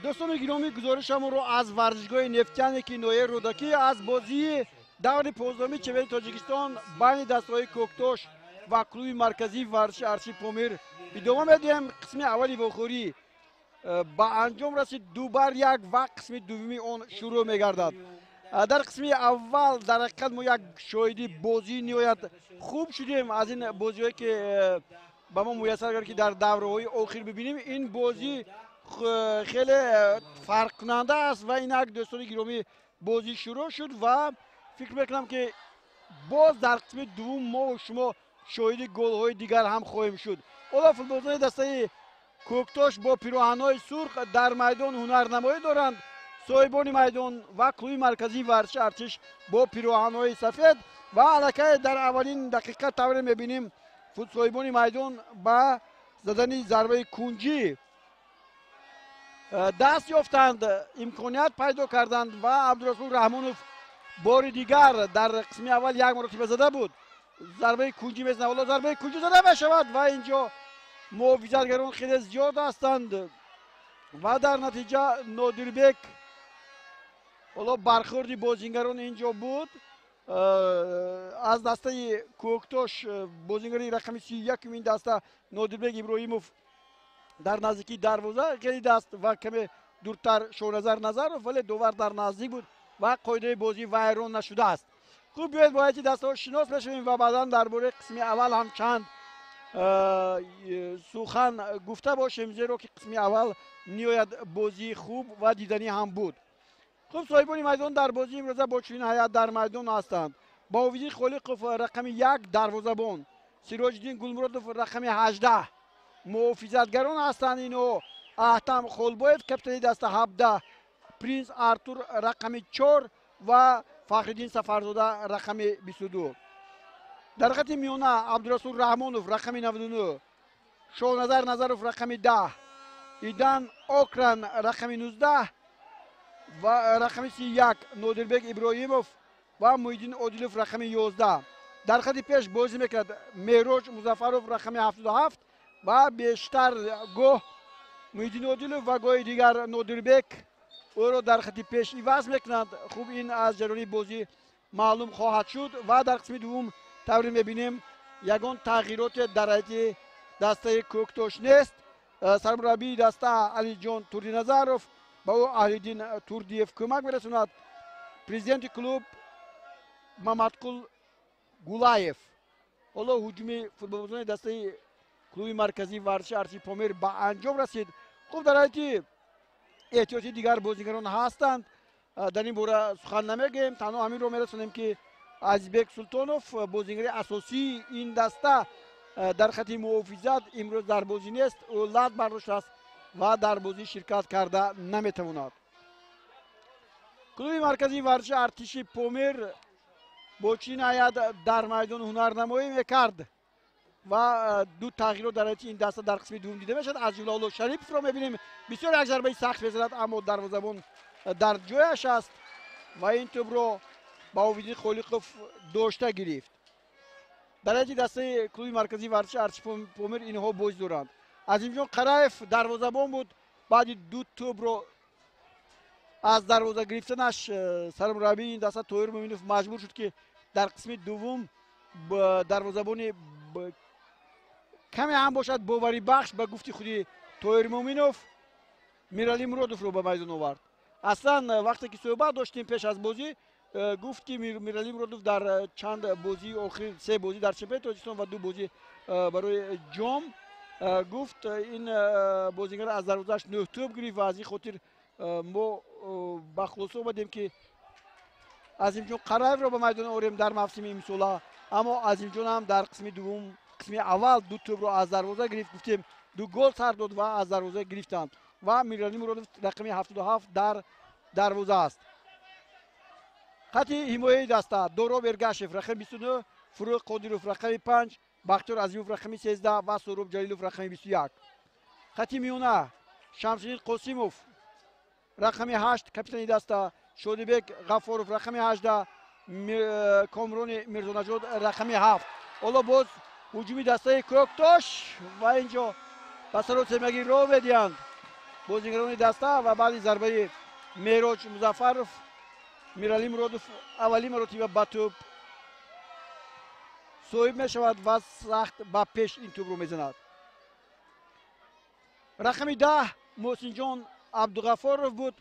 Дӯстони гиромӣ, гузоришамонро аз варзишгоҳи Нефтяник и ноҳияи Рӯдакӣ, аз бозии даври 15-уми чемпионати Тоҷикистон байни дастаҳои Кӯктош ва клуби марказии варзиши Артиши Помир идома медиҳем. Қисми аввали вохӯрӣ ба анҷом расид, 2 бар 1, ва қисми дуввуми он шурӯъ мегардад. Дар қисми аввал дар ҳақиқат мо як шоҳиди бозии ниҳоят хуб шудем. Аз ин бозиҳое ки ба мо муяссар гардид, ки дар давраҳои охир бибинем, ин бозӣ хеле фарқкунанда аст. Ва инак, дӯстони гиромӣ, бозӣ шурӯъ шуд ва фикр мекунам, ки боз дар қисми дуввум мо шумо шоҳиди голҳои дигар ҳам хоҳем шуд. Ҳоло футболбозони дастаи Кӯктош бо пироҳанҳои сурх дар майдон ҳунарнамоӣ доранд, соҳибони майдон, ва клуби марказии варзиши Артиш бо пироҳанҳои сафед. Ва аллакай дар аввалин дақиқа, тавре мебинем, соҳибони майдон ба задани зарбаи кунҷӣ даст ёфтанд, имконият пайдо карданд ва Абдурасул Раҳмонов бори дигар, дар қисми аввал як маротиба зада буд, зарбаи кунҷӣ мезанад. Ҳоло зарбаи кунҷӣ зада мешавад ва инҷо муҳофизатгарон хеле зиёд ҳастанд ва дар натиҷа Нодирбек, ҳоло бархӯрди бозингарон инҷо буд, аз дастаи Кӯктош бозингари рақами 31-уми ин даста Нодирбек Иброҳимов дар наздикии дарвоза гиридааст ва каме дуртар Шоназар Назаров, вале довар дар наздик буд ва қоидаи бозӣ вайрон нашудааст. Хуб, биёед бо ҳайати дастаҳо шинос мешавем ва баъдан дар бораи қисми аввал ҳам чанд сухан гуфта бошем, зеро ки қисми аввал ниҳоят бозии хуб ва диданӣ ҳам буд. Хуб, соҳибони майдон дар бозии имрӯза бо чунин ҳайат дар майдон ҳастанд: Баҳовиддин Холиқов, рақами 1, дарвозабон, Сироҷиддин Гулмуродов, рақами 18, муҳофизатгарон ҳастанд инҳо, Аҳтам Холбоев, капитани даста, 17, Принс Артур, рақами 4, ва Фахриддин Сафарзода, рақами 22. Дар хати миёна Абдурасул Раҳмонов, рақами 99, Шоҳназар Назаров, рақами 10, Идан Окран, рақами 19, ва рақами 31 Нодирбек Иброҳимов ва Муҳиддин Одилов, рақами 11. Дар хати пеш бозӣ мекунад Меҳроҷ Музаффаров, рақами 77, ва бештар гоҳ Муҳиддин Одилов ва гоҳи дигар Нодирбек ӯро дар хати пеш иваз мекунанд. Хуб, ин аз ҷараёни бозӣ маълум хоҳад шуд. Ва дар қисми дуввум, тавре мебинем, ягон тағйироте дар ҳайати дастаи Кӯктош нест. Сармураббии даста Алиҷон Турдиназаров, ба ӯ Аҳлиддин Турдиев кӯмак мерасонад, президенти клуб Мамадқул Гулаев. Ҳоло ҳуҷуми футболбозони дастаи клуби марказии варзиши Артиши Помир ба анҷом расид. Хуб, дар ҳайати эҳтиётӣ дигар бозигарон ҳастанд, дар ин бора сухан намегӯем, танҳо ҳаминро мерасонем, ки Азизбек Султонов, бозигари асосии ин даста дар хати муҳофизат, имрӯз дар бозӣ нест. Ӯ лат бардоштааст ва дар бозӣ ширкат карда наметавонад. Клуби марказии варзиши Артиши Помир бо чунин ҳайат дар майдон ҳунарнамоӣ мекард ва ду тағйирот дар ҳайати ин даста дар қисми дуввум дида мешавад. Аз ҷумла ҳоло Шариповро мебинем, бисёр як зарбаи сахт мезанад, аммо дарвозабон дар ҷояш аст ва ин тӯбро Баҳовиддин Холиқов дошта гирифт. Дар ҳайати дастаи клуби марказии варзиши Артиши Помир инҳо бозӣ доранд: Азимҷон Қараев дарвозабон буд. Баъди ду тӯбро аз дарвоза гирифтанаш сармураббии ин даста Тоҳир Муъминов маҷбур шуд, ки дар қисми дуввум дарвозабони каме ҳам бошад боварибахш, ба гуфти худи Тоҳир Муъминов, Миралӣ Муродовро ба майдон овард. Аслан вақте ки суҳбат доштем пеш аз бозӣ, гуфт, ки Миралӣ Муродов дар чанд бозии охир, се бозӣ дар чемпионати Тоҷикистон ва ду бозӣ барои ҷом, гуфт, ин бозингар аз дарвозааш нӯҳ тӯб гирифт ва аз ин хотир мо ба хулоса омадем, ки Азимҷон Қараевро ба майдон орем дар мавсими имсола. Аммо Азимҷон ҳам дар қисми дуввум, қисми аввал ду тӯбро аз дарвоза гирифт, гуфтем, ду гол сар дод ва аз дарвоза гирифтанд, ва Миралӣ Муродов, рақами 77, дар дарвоза аст. Хати ҳимояи даста: Дороб Эргашев, рақами 29, Фурӯғ Қодиров, рақами 5, Бахтиёр Азимов, рақами 13, ва Сӯроб Ҷалилов, рақами 21. Хати миёна: Шамсиддин Қосимов, рақами 8, капитани даста, Шодибек Ғаффоров, рақами 18, Комрони Мирзонаҷод, рақами 7. Ҳоло боз ҳуҷуми дастаи Кӯктош ва инҷо ба саросемагӣ роҳ медиҳанд. бозигарони даста ва баъди зарбаи Мероҷ Музаффаров Миралӣ Муродов аввалин маротиба ба тӯб соҳиб мешавад ва сахт ба пеш ин тӯбро мезанад. Рақами 10 Муҳсинҷон Абдуғаффоров буд,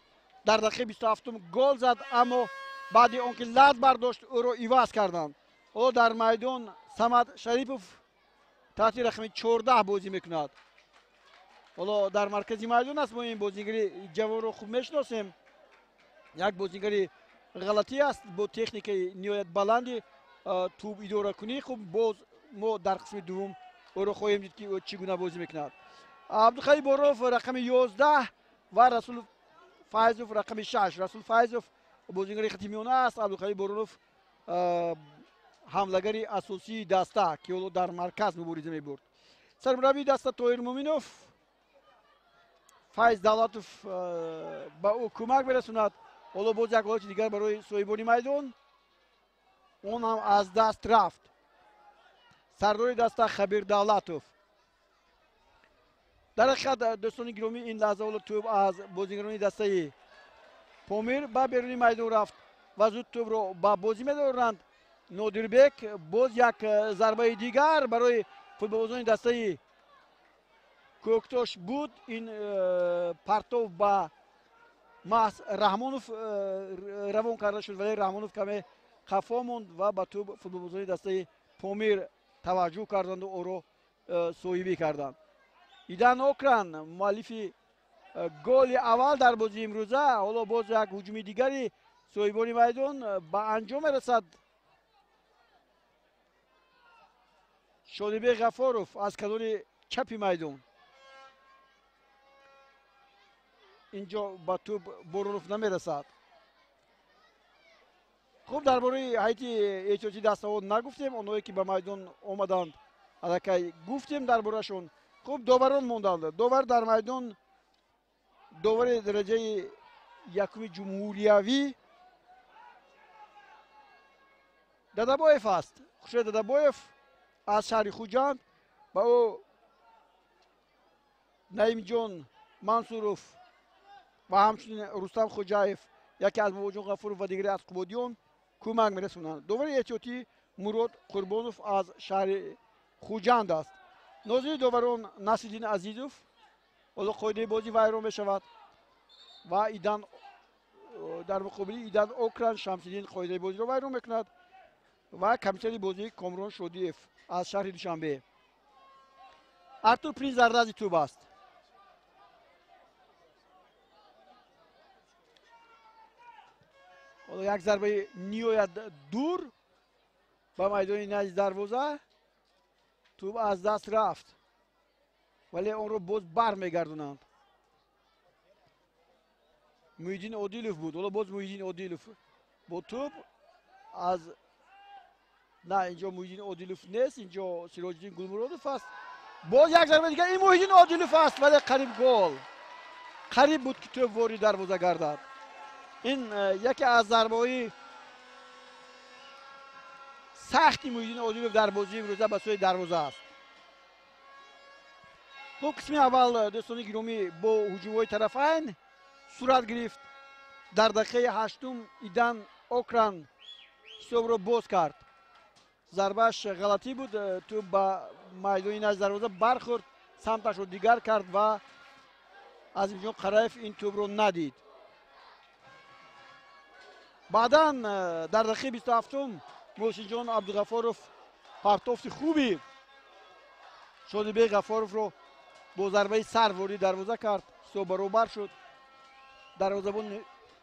дар дақиқаи 27 гол зад, аммо баъди он ки лат бардошт ӯро иваз карданд. Ҳоло дар майдон Самад Шарипов таҳти рақами 14 бозӣ мекунад. Ҳоло дар маркази майдон аст. Мо ин бозигари ҷавонро хуб мешиносем. Як бозигари ғалатӣ аст бо техникаи ниҳоят баланди тӯб идоракунӣ. Хуб, боз мо дар қисми дуввум ӯро хоҳем дид, ки ӯ чӣ гуна бозӣ мекунад. Абдуқаи Боров рақами 11 ва Расул Файзов рақами 6. Расул Файзов бозигари хати миёна аст. Абдуқаи Боронов ҳамлагари асосии даста, ки ҳоло дар марказ мубориза мебурд. Сармураббии даста Тоҳир Муминов, Файз Давлатов ба ӯ кӯмак мерасонад. Ҳоло боз як ҳолати дигар барои соҳибони майдон, он ҳам аз даст рафт. Сардори даста Хабир Давлатов. Дар ҳақиқат, дӯстони гиромӣ, ин лаҳза ҳоло тӯб аз бозигарони дастаи Помир ба беруни майдон рафт ва зуд тӯбро ба бозӣ медоранд. Нодирбек боз як зарбаи дигар барои футболбозони дастаи Кӯктош буд. Ин партов ба маҳз Раҳмонов равон карда шуд, вале Раҳмонов каме қафо монд ва ба тӯб футболбозони дастаи Помир таваҷҷӯҳ карданду ӯро соҳибӣ карданд. Идан Окран муаллифи голи аввал дар бозии имрӯза. Ҳоло боз як ҳуҷуми дигари соҳибони майдон ба анҷом мерасад. Шодибек Ғаффоров аз канори чапи майдон. Инҷо ба тӯб Боронов намерасад. Хуб, дар бораи ҳайати эҳтиётии дастаҳо нагуфтем. Онҳое ки ба майдон омаданд аллакай гуфтем дар борашон. Хуб, доварон монданд. Довар дар майдон довари дараҷаи якуми ҷумҳуриявӣ Дадабоев аст. Хуршед Дадабоев аз шаҳри Хуҷанд, ба ӯ Наимҷон Мансуров ва ҳамчунин Рустам Хоҷаев, яке аз Бобоҷон Ғафуров ва дигаре аз Қубодиён кӯмак мерасонанд. Довари эҳтиётӣ Мурод Қурбонов аз шаҳри Хуҷанд аст. Нозири доварон Насриддин Азизов. Ҳоло қоидаи бозӣ вайрон мешавад ва Идан дар муқобили Идан Окран Шамсиддин қоидаи бозиро вайрон мекунад ва комиссари бозӣ Комрон Шодиев аз шаҳри Душанбе. Артур Принс дар назди тӯб аст. Ҳоло як зарбаи ниҳоят дур ба майдони назди дарвоза, тӯб аз даст рафт, вале онро боз бармегардонанд. Муҳиддин Одилов буд. Ҳоло боз Муҳиддин Одилов бо тӯб аз на, инҷо Муҳиддин Одилов нест, инҷо Сироҷиддин Гулмуродов аст. Боз як зарба дигар, ин Муҳиддин Одилов аст, вале қариб гол. Қариб буд, ки тӯб ворид дарвоза гардад. Ин яке аз зарбаҳои сахти Муҳиддин Одилов дар бозии имрӯза ба сӯи дарвоза аст. Хуб, қисми аввал, дӯстони гиромӣ, бо ҳуҷумҳои тарафайн сурат гирифт. Дар дақиқаи 8 Идан Окран ҳисобро боз кард. Зарбааш ғалатӣ буд, тӯб ба майдони назди дарвоза бархӯрд, самташро дигар кард ва Азимҷон Қараев ин тӯбро надид. Баъдан дар дақиқаи 27 Муҳсинҷон Абдуғаффоров партофти хуби Шодибек Ғаффоровро бо зарбаи сар ворид дарвоза кард. Ҳисоб баробар шуд. Дарвозабон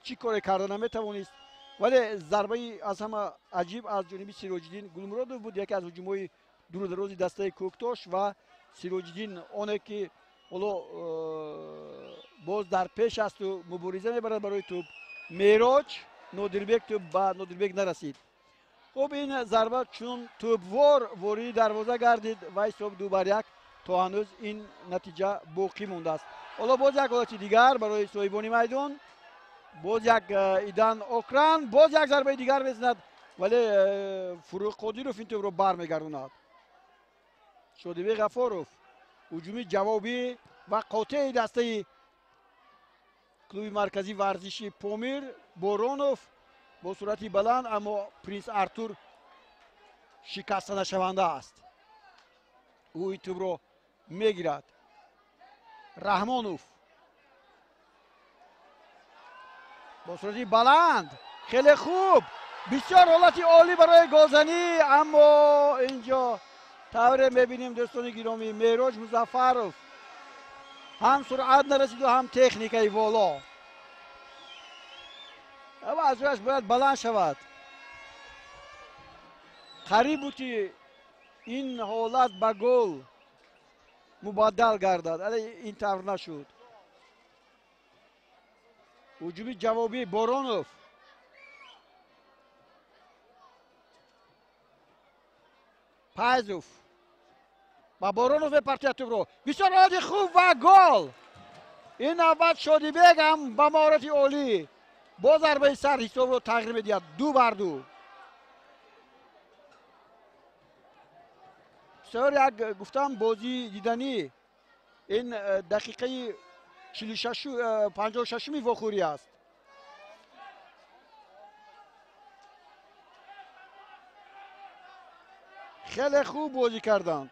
чӣ коре карда наметавонист, вале зарбаи аз ҳама аҷиб аз ҷониби Сироҷиддин Гулмуродов буд. Яке аз ҳуҷумҳои дурударози дастаи Кӯктош ва Сироҷиддин оне ки ҳоло боз дар пеш асту мубориза мебарад барои тӯб. Мероҷ Нодирбек, тӯб ба Нодирбек нарасид. Хуб, ин зарба чун тӯбвор вориди дарвоза гардид ва ҳисоб 2-1 то ҳанӯз ин натиҷа боқӣ мондааст. Ҳоло боз як ҳолати дигар барои соҳибони майдон. Боз як Идан Окран боз як зарбаи дигар мезанад, вале Фурӯғ Қодиров ин тӯбро бармегардонад. Шодибек Ғаффоров ҳуҷуми ҷавобӣ ва қотеи дастаи Клуби марказии варзиши Помир. Боронов бо суръати баланд, аммо Принс Артур шикаста нашаванда аст. Ӯ ин тӯбро мегирад. Раҳмонов бо суръати баланд, хеле хуб, бисёр ҳолати олӣ барои голзанӣ, аммо инҷо тавре мебинем дӯстони гиромӣ, Меҳроҷ Музаффаров ҳам суръат нарасиду ҳам техникаи воло ва аз ҷояш бояд баланд шавад. Қариб буд ки ин ҳолат ба гол мубаддал гардад, вале ин тавр нашуд. Ҳуҷуми ҷавобӣ Боронов. Пайзов ба Боронов мепартояд тӯбро. Бисёр ҳолати хуб ва гол. Ин навбат Шодибек ҳам ба маҳорати олӣ бо зарбаи сар ҳисобро тағйир медиҳад. 2-2. Бисёр як гуфтам бозии диданӣ. Ин дақиқаи 56-уми вохӯрӣ аст. Хеле хуб бозӣ карданд.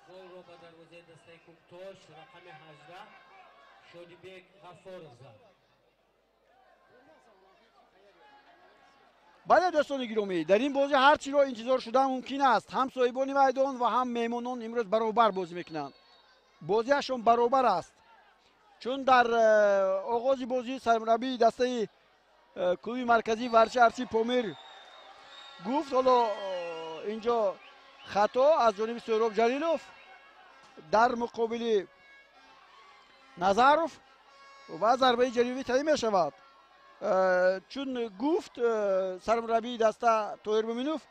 Голро ба дарвозаи дастаи Кӯктош рақами 18 Шодибек Ғаффоров зад. Бале дӯстони гиромӣ, дар ин бозӣ ҳар чиро интизор шудан мумкин аст. Ҳам соҳибони майдон ва ҳам меҳмонон имрӯз баробар бозӣ мекунанд. Бозиашон баробар аст. Чун дар оғози бозӣ сармураббии дастаи клуби марказии варзиши арсии Помир гуфт, ҳоло инҷо хато аз ҷониби Суҳроб Ҷалилов дар муқобили Назаров ва зарбаи ҷаримавӣ таъин мешавад. Чун гуфт сармураббии даста Тоҳир Муминов,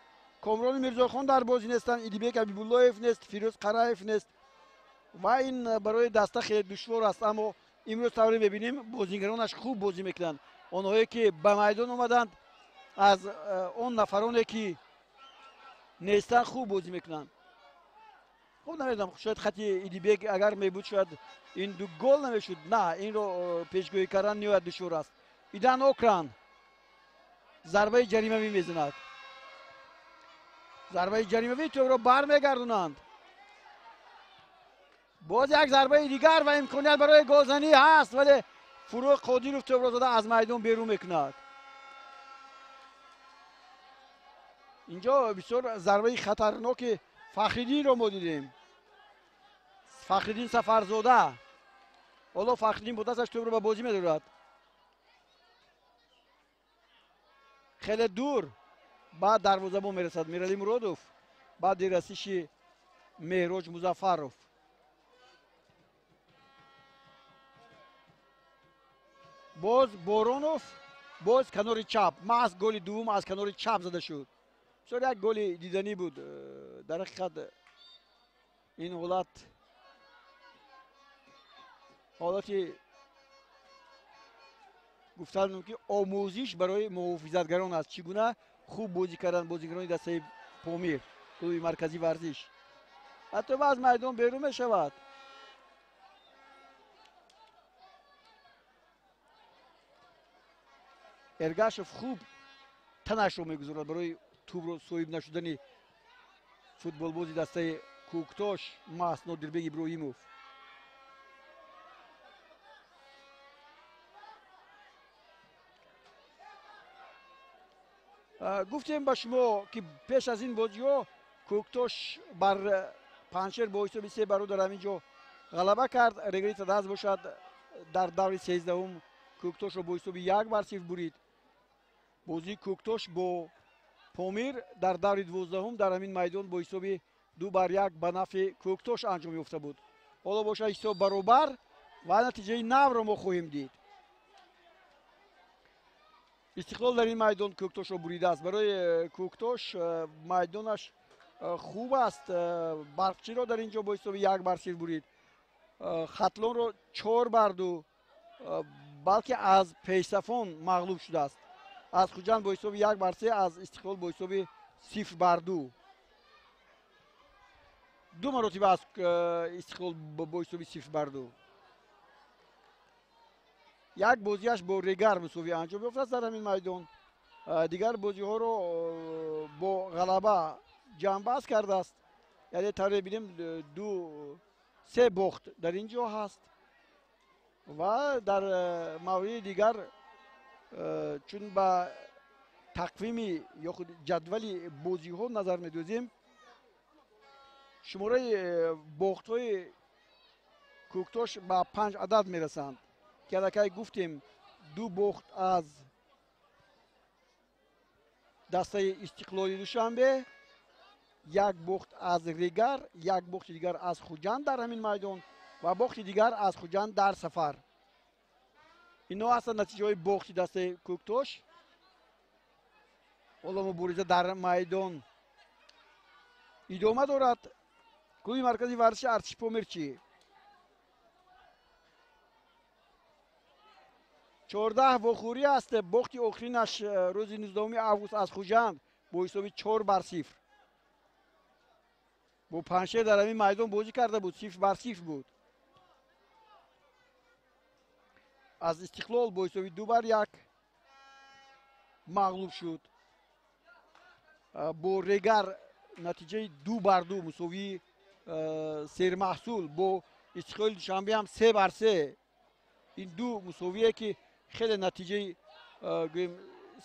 Комрони Мирзохон дар бозӣ нестанд, Идибек Ҳабибуллоев нест, Фирӯз Қараев нест ва ин барои даста хеле душвор аст. Аммо имрӯз тавре мебинем бозигаронаш хуб бозӣ мекунанд. Онҳое ки ба майдон омаданд аз он нафароне ки нестанд хуб бозӣ мекунанд. Хуб, намедонам, шояд хати Идибек агар мебуд, шояд ин ду гол намешуд. На, инро пешгӯӣ кардан ниҳоят душвор аст. Идан Окран зарбаи ҷаримавӣ мезанад. Зарбаи ҷаримавӣ тӯбро бармегардонанд. Боз як зарбаи дигар ва имконият барои голзанӣ ҳаст, вале Фурӯғ Қодиров тӯбро зада аз майдон берун мекунад. Инҷо бисёр зарбаи хатарноки Фахриддинро мо дидем. Фахриддин Сафарзода. Ҳоло Фахриддин бо дасташ тӯбро ба бозӣ медорад. Хеле дур ба дарвозабон мерасад Миралӣ Муродов баъди расиши Меҳроҷ Музаффаров. Боз Боронов, боз канори чап. Маҳз голи дуввум аз канори чап зада шуд. Бисёр як голи диданӣ буд. Дар ҳақиқат ин ҳолат ҳолати гуфтан мумкин омӯзиш барои муҳофизатгарон аст. Чӣ гуна хуб бозӣ карданд бозигарони дастаи Помир, клуби марказии варзиш. Ҳатто аз майдон берун мешавад. Эргашев хуб танашро мегузорад барои тӯбро соҳиб нашудани футболбози дастаи Кӯктош маҳз Нодирбек Иброҳимов. Гуфтем ба шумо ки пеш аз ин бозиҳо Кӯктош бар Панҷшер бо ҳисоби 3-2 дар ҳамин ҷо ғалаба кард. Регри Тадаз бошад дар даври 13-ум Кӯктошро бо ҳисоби 1-0 бурид. Бозии Кӯктош бо Помир дар даври 12-ум дар ҳамин майдон бо ҳисоби 2-1 ба нафъи Кӯктош анҷом ёфта буд. Ҳоло бошад ҳисоб баробар ва натиҷаи навро мо хоҳем дид. Истиқлол дар ин майдон Кӯктошро буридааст. Барои Кӯктош майдонаш хуб аст. Барқчиро дар ин ҷо бо ҳисоби 1-0 бурид. Хатлонро 4-2, балки аз пешсафон мағлуб шудааст. Аз Хуҷанд бо ҳисоби 1-3, аз Истиқлол бо ҳисоби 0-2. Ду маротиба аз Истиқлол бо ҳисоби 0-2. Як бозиаш бо Регар мусовӣ анҷом ёфтааст дар ҳамин майдон. Дигар бозиҳоро бо ғалаба ҷамъбаст кардааст. Яъне тавре бинем, 2-3 бохт дар ин ҷо ҳаст ва дар мавриди дигар, чун ба тақвими ё худ ҷадвали бозиҳо назар медозем, шумораи бохтҳои Кӯктош ба 5 адад мерасанд, ки аллакай гуфтем 2 бохт аз дастаи Истиқлоли Душанбе, 1 бохт аз Регар, 1 бохти дигар аз Хуҷанд дар ҳамин майдон ва бохти дигар аз Хуҷанд дар сафар. Инҳо ҳастанд натиҷаҳои бохти дастаи Кӯктош. Ҳоло мубориза дар майдон идома дорад. Клуби марказии варзиши Артиши Помир чӣ? 14 вохӯрӣ аст. Бохти охиринаш рӯзи 19 август аз Хуҷанд бо ҳисоби 4-0. Бо Панҷшер дар ҳамин майдон бозӣ карда буд, 0-0 буд. Аз Истиқлол бо ҳисоби 2-1 мағлуб шуд. Бо Регар натиҷаи 2-2 мусовии сермаҳсул, бо Истиқлоли Душанбе ҳам 3-3. Ин ду мусовие ки хеле натиҷаи гӯем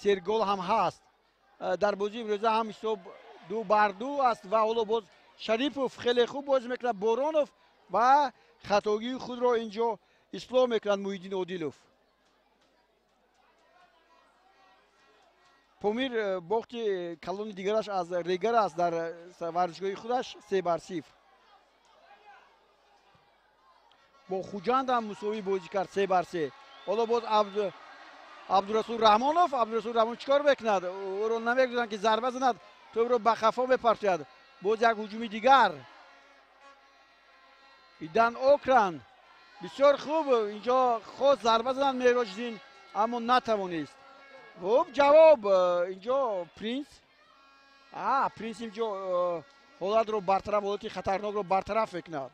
сергол ҳам ҳаст. Дар бозии имрӯза ҳам ҳисоб 2-2 аст ва ҳоло боз Шарипов хеле хуб бозӣ мекунад, Боронов ва хатогии худро инҷо ислоҳ мекунад Муҳиддин Одилов. Помир бохти калони дигараш аз Регар аст дар варзишгоҳи худаш 3-0. Бо Хуҷанд ҳам мусовӣ бозӣ кард 3-3. Ҳоло боз Абдурасул Раҳмонов, Абдурасул Раҳмонов чикор мекунад? Ӯро намегузоранд ки зарба занад, тӯбро ба хафо мепартояд. Боз як ҳуҷуми дигар. Идан Окран бисёр хуб инҷо хост зарба занад Мероҷдин, аммо натавонист. Хуб ҷавоб инҷо Принс. Принс инҷо ҳолатро бартараф, ҳолати хатарнокро бартараф мекунад.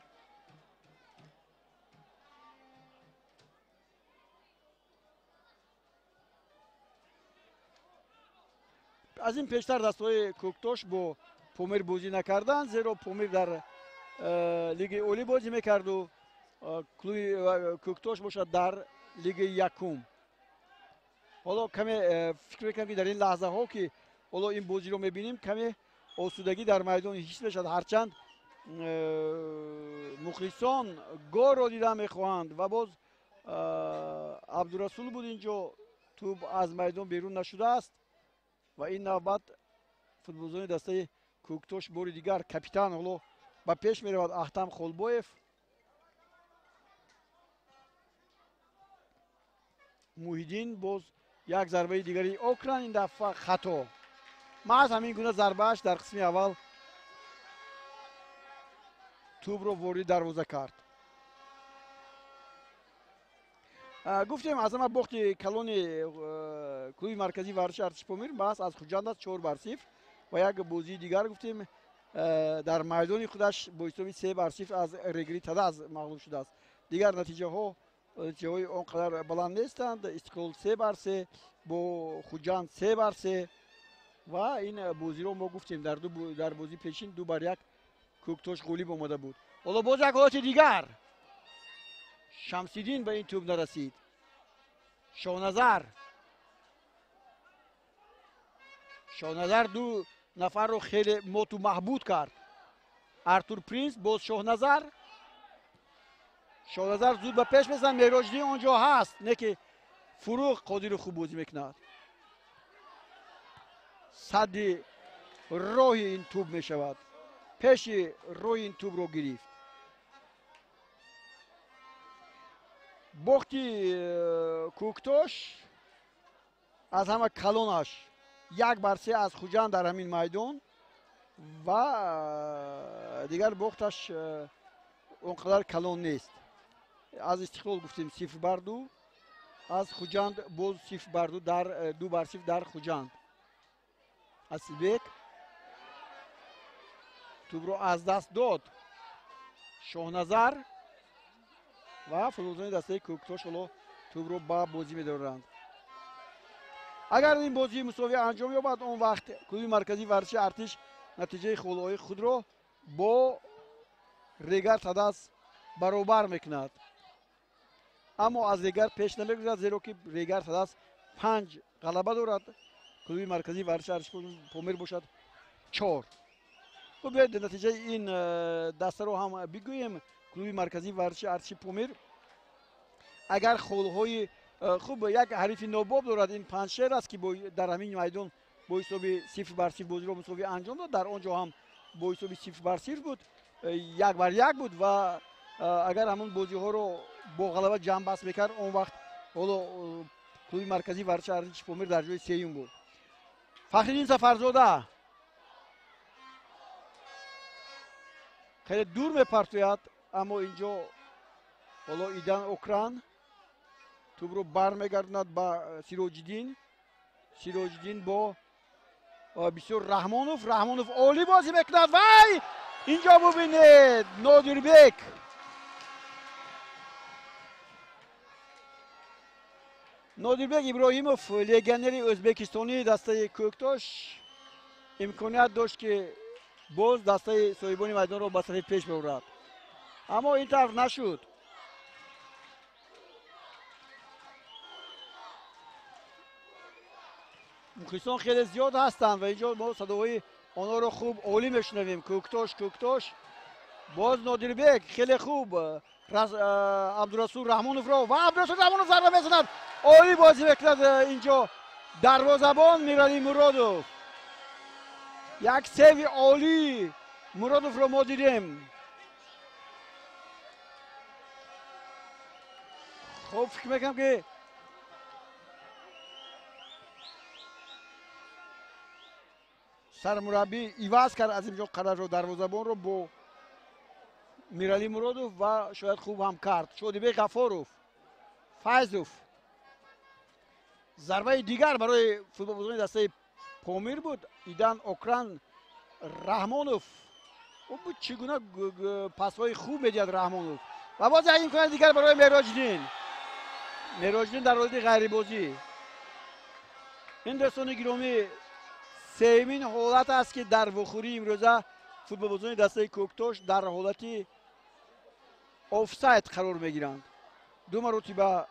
Аз ин пештар дастҳои Кӯктош бо Помир бозӣ накарданд, зеро Помир дар лигаи олӣ бозӣ мекарду клуби Кӯктош бошад дар лигаи якум. Ҳоло каме фикр мекунам, ки дар ин лаҳзаҳо, ки ҳоло ин бозиро мебинем, каме осудагӣ дар майдон ҳис мешавад. Ҳарчанд мухлисон голро дида мехоҳанд ва боз Абдурасул буд инҷо, тӯб аз майдон берун нашудааст ва ин навбат футболзони дастаи Кӯктош бори дигар капитан ҳоло ба пеш меравад Аҳтам Холбоев. Муҳиддин боз як зарбаи дигари Окран, ин дафъа хато. Маҳз ҳамин гуна зарбааш дар қисми аввал тӯбро ворид дарвоза кард. Гуфтем аз ҳама бохти калони клуби марказии варзиши Артиши Помир маҳз аз Хуҷанд аст 4-0 ва як бозии дигар гуфтем дар майдони худаш бо ҳисоби 3-0 аз Регри Тадаз мағлуб шудааст. Дигар натиҷаҳои он қадар баланд нестанд. Истиқлол 3-3, бо Хуҷанд 3-3 ва ин бозиро мо гуфтем дар бозии пешин 2-1 Кӯктош ғолиб омада буд. Ҳоло боз як ҳолати дигар. Шамсиддин ба ин тӯб нарасид. Шоҳназар ду нафарро хеле моту маҳбуд кард. Артур Принс, боз Шоҳназар. Шоҳназар зуд ба пеш мезанад, Мероҷдин он ҷо ҳаст, не ки Фуруғ Қодиров хуб бозӣ мекунад. Садди роҳи ин тӯб мешавад. Пеши роҳи ин тӯбро гирифт. Бохти Кӯктош аз ҳама калонаш 1-3 аз Хуҷанд дар ҳамин майдон ва дигар бохташ он қадар калон нест. Аз Истиқлол гуфтем 0-2, аз Хуҷанд боз 0-2 дар 2-0 дар Хуҷанд. Асилбек тӯбро аз даст дод. Шоҳназар ва футболзони дастаи Кӯктош ҳоло Тӯбро ба бозӣ медоранд. Агар ин бозии мусовӣ анҷом ёбад, он вақт клуби марказии варзиши Артиш натиҷаи холҳои худро бо Регар Тадаз баробар мекунад. Аммо аз Регар пеш намегузарад, зеро ки Регар Тадаз 5 ғалаба дорад, клуби марказии варзиши Артиш Помир бошад 4. Хуб, биёед натиҷаи ин дастаро ҳам бигӯем. Клуби марказии варзиши Артиши Помир агар холҳои хуб як ҳарифи нобоб дорад, ин Панҷшер аст ки дар ҳамин майдон бо ҳисоби 0-0 бозиро мусовӣ анҷом дод. Дар он ҷо ҳам бо ҳисоби 0-0 буд, 1-1 буд ва агар ҳамон бозиҳоро бо ғалаба ҷамъбаст мекард, он вақт ҳоло клуби марказии варзиши Артиши Помир дар ҷои сеюм буд. Фахриддин Сафарзода хеле дур мепартояд, аммо инҷо ҳоло Идан Окран тӯбро бармегардонад ба Сироҷиддин. Сироҷиддин бо бисёр Раҳмонов. Раҳмонов олӣ бозӣ мекунад. Вай, инҷо бубинед, Нодирбек. Нодирбек Иброҳимов, легионери ӯзбекистонии дастаи Кӯктош, имконият дошт ки боз дастаи соҳибони майдонро ба сафи пеш бибарад, аммо ин тавр нашуд. Мухлисон хеле зиёд ҳастанд ва инҷо мо садоҳои онҳоро хуб олӣ мешунавем. Кӯктош, Кӯктош. Боз Нодирбек хеле хуб Абдурасул Раҳмоновро ва Абдурасул Раҳмонов зарба мезанад. Олӣ бозӣ мекунад инҷо дарвозабон Миралӣ Муродов. Як севи олӣ Муродовро мо дидем. Хуб, фикр мекунам ки сармураббӣ иваз кард аз инҷо қарарро дарвозабонро бо Миралӣ Муродов ва шояд хуб ҳам кард. Шодибек Ғафоров, Файзов. Зарбаи дигар барои футболбозони дастаи Помир буд. Идан Окран, Раҳмонов. Чӣ гуна пасҳои хуб медиҳад Раҳмонов. Ва боз як имконияти дигар барои Мероҷиддин. Мероҷиддин дар ҳолати ғайрибозӣ. Ин дӯстони гиромӣ сеюмин ҳолат аст ки дар вохӯрии имрӯза футболбозони дастаи Кӯктош дар ҳолати офсайд қарор мегиранд. 2 маротиба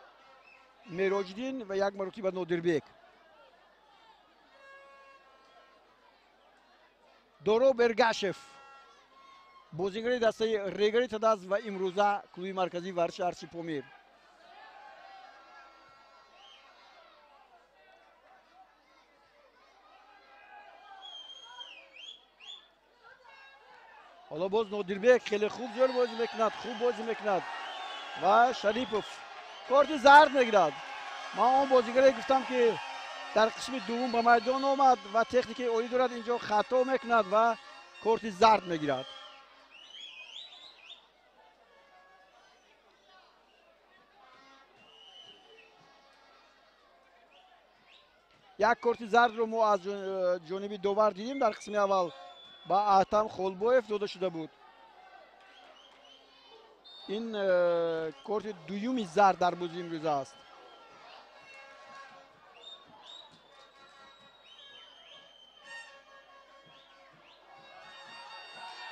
Мероҷиддин ва 1 маротиба Нодирбек. Дороб Эргашев, бозигари дастаи Регари Тадаз ва имрӯза клуби марказии варзиши Артиши Помир. Ҳоло боз Нодирбек хеле хуб зӯр бозӣ мекунад, хуб бозӣ мекунад ва Шарипов корти зард мегирад. Ман он бозигаре гуфтам ки дар қисми дуввум ба майдон омад ва техникаи олӣ дорад, инҷо хато мекунад ва корти зард мегирад. Як корти зардро мо аз ҷониби довар дидем дар қисми аввал, ба Аҳтам Холбоев дода шуда буд. Ин корти дуюми зард дар бозии имрӯза аст.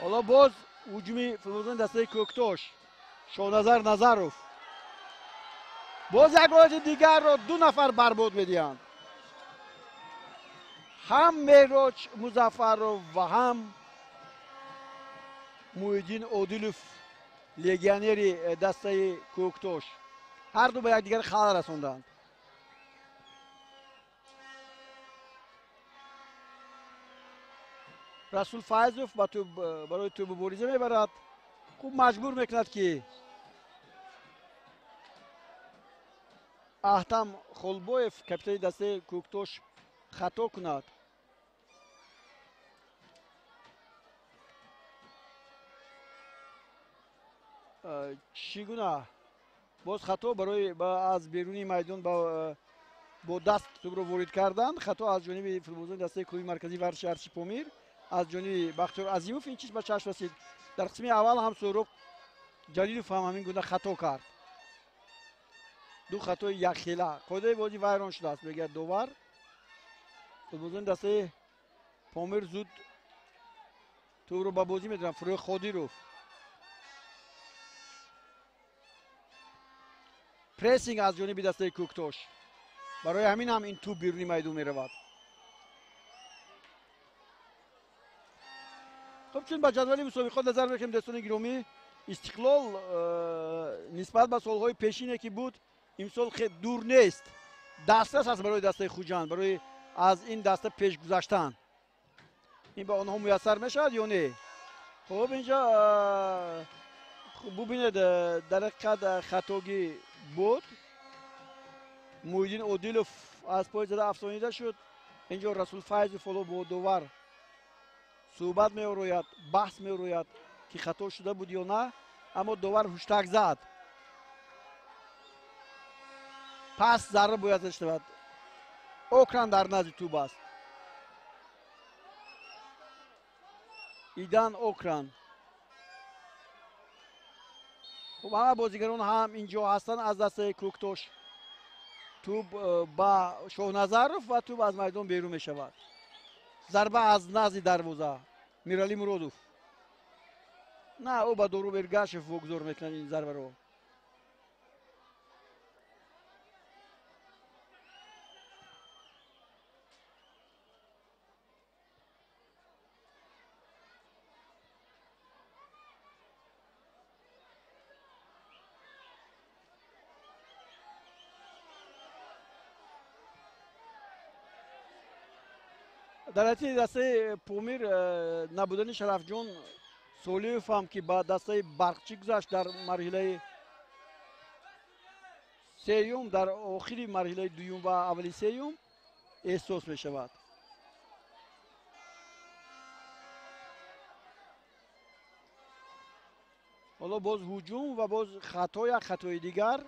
Ҳоло боз ҳуҷуми футболбозони дастаи Кӯктош. Шоназар Назаров. Боз як ҳолати дигарро 2 нафар барбод медиҳанд. Ҳам Мероҷ Музаффаров ва ҳам Муҳиддин Одилов, легионери дастаи Кӯктош, ҳар ду ба якдигар халал расонданд. Расул Файзов барои тӯб мубориза мебарад. Хуб маҷбур мекунад ки Аҳтам Холбоев, капитани дастаи Кӯктош, хато кунад. Чӣ гуна боз хато барои аз берунии майдон бо даст тӯбро ворид кардан. Хато аз ҷониби футболбозони дастаи клуби марказии варзиши Артиши Помир, аз ҷониби Бахтиёр Азимов ин чиз ба чашм расид. Дар қисми аввал ҳам Суҳроб Ҷалилов ҳам ҳамин гуна хато кард. Ду хатои якхела. Қоидаи бозӣ вайрон шудааст, мегӯяд довар. Футболбозони дастаи Помир зуд тӯбро ба бозӣ медоранд. Фурӯғ Қодиров. Прессинг аз ҷониби дастаи Кӯктош. Барои ҳамин ҳам ин тӯб беруни майдон меравад. Хуб, чун ба ҷадвали мусобиқот назар мекунем, дӯстони гиромӣ, Истиқлол нисбат ба солҳои пешине ки буд, имсол дур нест. Дастрас аст барои дастаи Хуҷанд, барои аз ин даста пеш гузаштан. Ин ба онҳо муяссар мешавад ё не? Хуб, инҷо бубинед, дар ҳақиқат хатогӣ буд. Муҳиддин Одилов аз пой зада афсонида шуд. Инҷо Расул Файзов ҳоло бо довар суҳбат меорояд, баҳс меорояд ки хато шуда буд ё на, аммо довар ҳуштак зад. Пас зарра бояд зада шавад. Окран дар назди тӯб аст. Идан Окран. Хуб, ҳама бозигарон ҳам инҷо ҳастанд аз дастаи Кӯктош. Тӯб ба Шоҳназаров ва тӯб аз майдон берун мешавад. Зарба аз назди дарвоза. Мирали Муродов. На, ӯ ба Доруб Эргашев вогузор мекунад ин зарбаро. Дар ҳайати дастаи Помир набудани Шарафҷон Солиев ҳам ки ба дастаи Барқчӣ гузашт дар марҳилаи сеюм, дар охири марҳилаи дуюм ва аввали сеюм эҳсос мешавад. Ҳоло боз ҳуҷум ва боз хато, як хатои дигар.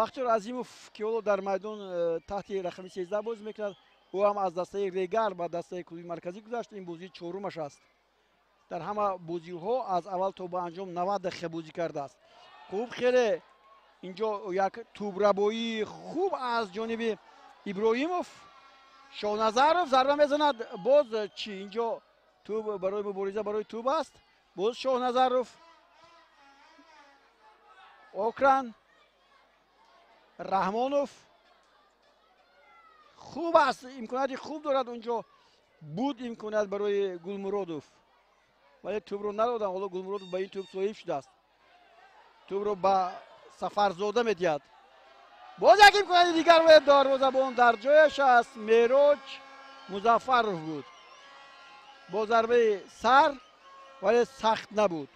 Бахтиёр Азимов ки ҳоло дар майдон таҳти рақами 13 бозӣ мекунад, ӯ ҳам аз дастаи Регар ба дастаи клуби марказӣ гузашт. Ин бозии чорумаш аст. Дар ҳама бозиҳо аз аввал то ба анҷом 90 дақиқа бозӣ кардааст. Хуб, хеле инҷо як тӯбрабоии хуб аз ҷониби Иброҳимов. Шоҳназаров зарба мезанад. Боз чӣ? Инҷо тӯб барои мубориза барои тӯб аст. Боз Шоҳназаров. Окран. Раҳмонов. Хуб аст, имконияти хуб дорад. Унҷо буд имконият барои Гулмуродов, вале тӯбро надоданд. Ҳоло Гулмуродов ба ин тӯб соҳиб шудааст. Тӯбро ба Сафарзода медиҳад. Боз як имконияти дигар, вале дарвозабон дар ҷояш аст. Мероҷ Музаффаров буд бо зарбаи сар, вале сахт набуд.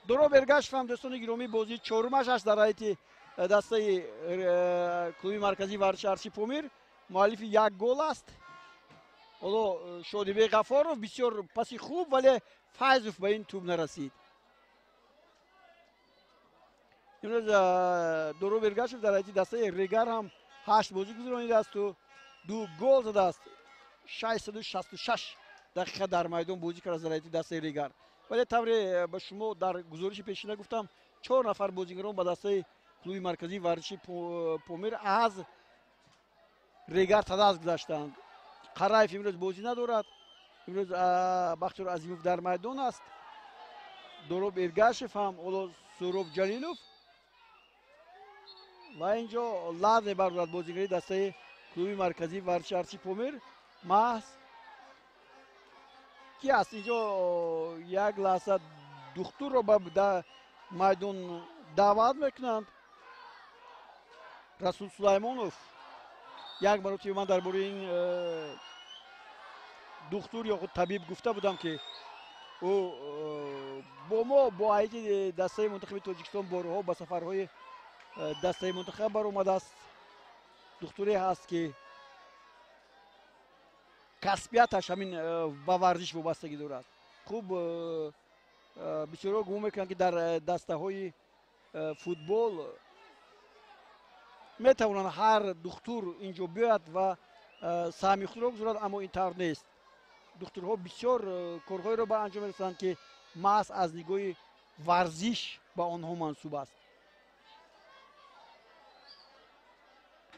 Дороб Эргашев ҳам, дӯстони гиромӣ, бозии чорумаш аст дар ҳайати дастаи клуби марказии варзиши Арши Помир. Муаллифи як гол аст. Ҳоло Шодибек Ғафоров бисёр паси хуб, вале Файзов ба ин тӯб нарасид. Имрӯз Дороб Эргашев дар ҳайати дастаи Регар ҳам 8 бозӣ гузаронидааст, 2 гол задааст. 666 дақиқа дар майдон бозӣ кардааст дар ҳайати дастаи Регар. Вале тавре ба шумо дар гузориши пешина гуфтам, 4 нафар бозигарон ба дастаи клуби марказии варзиши Помир аз Регар Тадаз гузаштанд. Қараев имрӯз бозӣ надорад. Имрӯз Бахтиёр Азимов дар майдон аст. Дороб Эргашев ҳам, ҳоло Суроб Ҷалилов. Ва инҷо лад мебардорад бозигари дастаи клуби марказии варзиши Арши Помир. Маҳз ки аст инҷо як лаҳза духтурро ба майдон даъват мекунанд. Расул Сулаймонов. Як маротиба ман дар бораи ин духтур ё худ табиб гуфта будам ки ӯ бо мо бо ҳайати дастаи мунтахаби Тоҷикистон борҳо ба сафарҳои дастаи мунтахаб баромадааст. Духтуре ҳаст ки касбияташ ҳамин ба варзиш вобастагӣ дорад. Хуб, бисёрҳо гумон мекунанд ки дар дастаҳои футбол метавонанд ҳар духтур инҷо биёяд ва саҳми худро гузорад, аммо ин тавр нест. Духтурҳо бисёр корҳоеро ба анҷом мерасонанд ки маҳз аз нигоҳи Варзиш ба онҳо мансуб аст.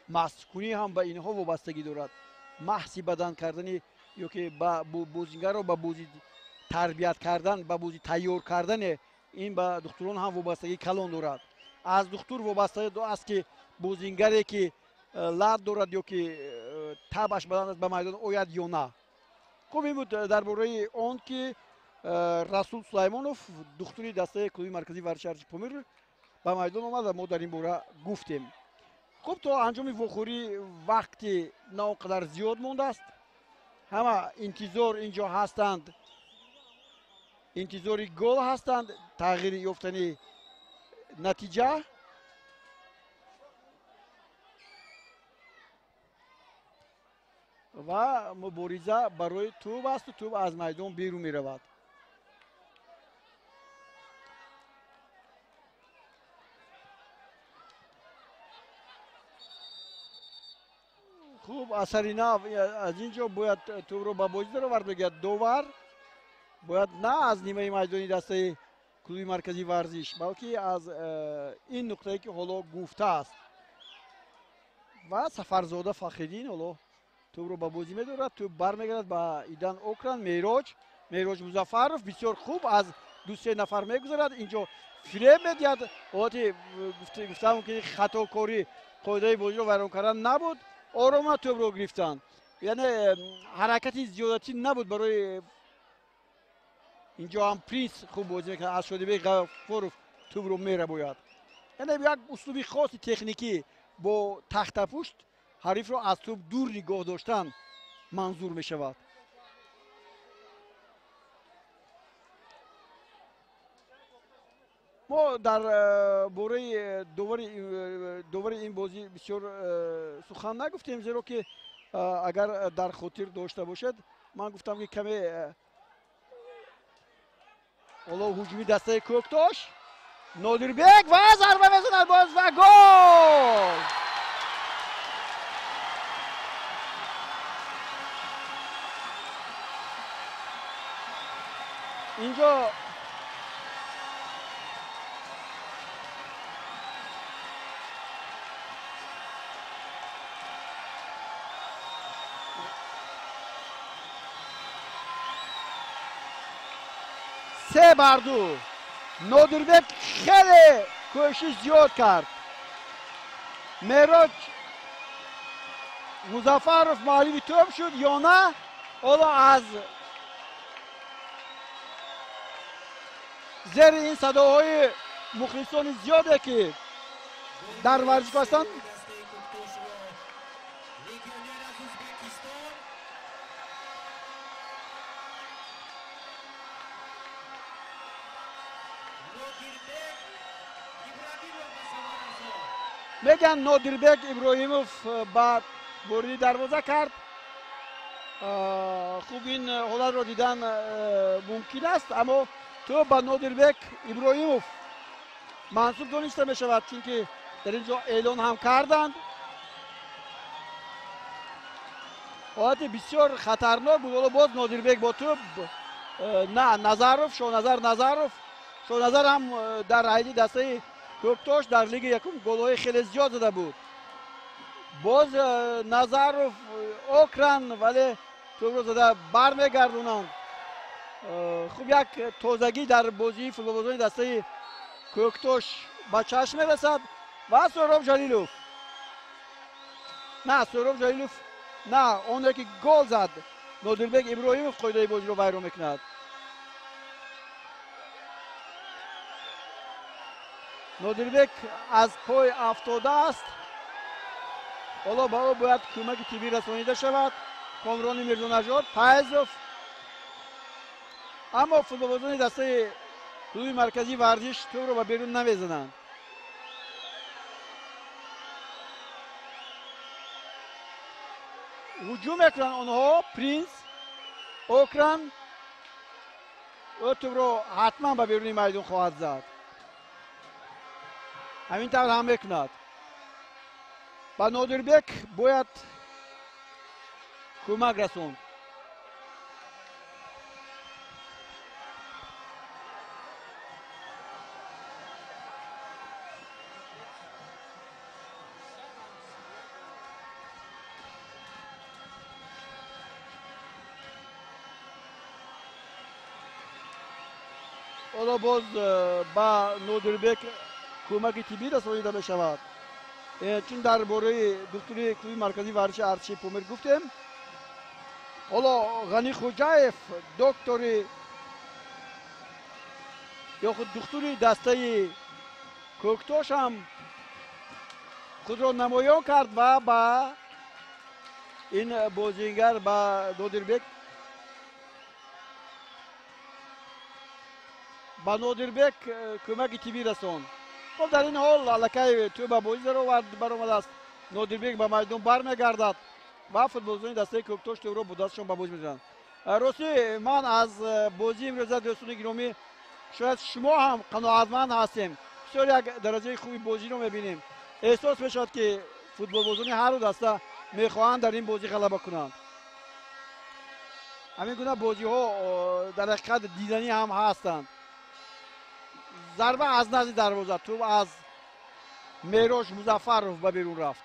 Маскунӣ ҳам ба инҳо вобастагӣ дорад. Маҳси бадан кардани ё ки ба бозингарро ба бозӣ тарбият кардан, ба бозӣ тайёр кардане, ин ба духтурон ҳам вобастагии калон дорад. Аз духтур вобаста аст, ки бозингаре ки лат дорад ё ки табаш баланд аст, ба майдон ояд ё на. Хуб, ин буд дар бораи он ки Расул Сулаймонов, духтури дастаи клуби марказии варзиши Арчи Помир, ба майдон омад ва мо дар ин бора гуфтем. Хуб, то анҷоми вохӯрӣ вақти на он қадар зиёд мондааст. Ҳама интизор инҷо ҳастанд, интизори гол ҳастанд, тағйири ёфтани натиҷа. Ва мубориза барои тӯб асту тӯб аз майдон берун меравад. Хуб, асари нав аз ин ҷо бояд тӯбро ба бозӣ даровард, мегӯяд довар. Бояд на аз нимаи майдони дастаи клуби марказии варзиш, балки аз ин нуқтае ки ҳоло гуфтааст. Ва Сафарзода Фахриддин ҳоло тӯбро ба бозӣ медорад. Тӯб бармегардад ба Идан Окран. Мероҷ Музаффаров бисёр хуб аз ду-се нафар мегузарад. Инҷо фиреб медиҳад. Ҳолати гуфтам ки хатокорӣ, қоидаи бозиро вайрон кардан набуд. Орома тӯбро гирифтанд. Яъне ҳаракати зиёдатӣ набуд барои инҷо ҳам Принс хуб бозӣ мекунад. Аз Шодибек Ғафуров тӯбро мерабояд. Яъне як услуби хоси техникӣ бо тахтапушт ҳарифро аз тӯб дур нигоҳ доштан манзур мешавад. Мо дар бораи довари ин бозӣ бисёр сухан нагуфтем, зеро ки агар дар хотир дошта бошед, ман гуфтам ки каме ҳоло ҳуҷуми дастаи Кӯктош. Нодирбек ва зарба мезанад боз ва гол! Инҷо 3-2. Нодирбек хеле кӯшиш зиёд кард. Мероҷ Музаффаров муаллифи тӯб шуд ё на? Ҳоло аз зери ин садоҳои мухлисони зиёде ки дар варзишгоҳ ҳастанд, мегӯянд Нодирбек Иброҳимов ба вориди дарвоза кард. Хуб, ин ҳолатро дидан мумкин аст, аммо тӯб ба Нодирбек Иброҳимов мансуб дониста мешавад, чунки дар ин ҷо эълон ҳам карданд. Ҳолати бисёр хатарнок буд. Ҳоло боз Нодирбек бо тӯб, на Назаров, Шоназар Назаров. Шоназар ҳам дар ҳайати дастаи Кӯктош дар лиги якум голҳои хеле зиёд зада буд. Боз Назаров, Окран, вале тӯбро зада бармегардонанд. Хуб, як тозагӣ дар бозии футболбозони дастаи Кӯктош ба чашм мерасад. Ва Сӯҳроб Ҷалилов, на Сӯҳроб Ҷалилов, на оне ки гол зад, Нодирбек Иброҳимов қоидаи бозиро вайрон мекунад. Нодирбек аз пой афтодааст. Ҳоло ба ӯ бояд кӯмаки тиббӣ расонида шавад. Комрони Мирзонажод, Пайзов. Аммо футболбозони дастаи клуби марказии варзиш тӯбро ба берун намезананд. Ҳуҷум мекунанд онҳо. Принс, Окран, ӯ тӯбро ҳатман ба беруни майдон хоҳад зад. Ҳамин тавр ҳам мекунад. Ба Нодирбек бояд кӯмак расонд. Ҳоло боз ба Нодирбек кӯмаки тиббӣ расонида мешавад. Чун дар бораи духтури клуби марказии варзиши артиши Помир гуфтем, ҳоло Ғанӣ Хуҷаев доктори ё худ духтури дастаи Кӯктош ҳам худро намоён кард ва ба ин бозингар, ба Нодирбек, ба Нодирбек кӯмаки тиббӣ расонд. Хуб, дар ин ҳол аллакай тӯб ба бозӣ баромадааст. Нодирбек ба майдон бармегардад ва футболбозони дастаи Кӯктош тӯбро бо дастшон ба бозӣ мезананд. Ростӣ, ман аз бозии имрӯза, дӯстони гиромӣ, шояд шумо ҳам қаноатманд ҳастем. Бисёр як дараҷаи хуби бозиро мебинем. Эҳсос мешавад, ки футболбозони ҳарду даста мехоҳанд дар ин бозӣ ғалаба кунанд. Ҳамин гуна бозиҳо дар ҳақиқат диданӣ ҳам ҳастанд. Зарба аз назди дарвоза, тӯб аз Мерош Музаффаров ба берун рафт.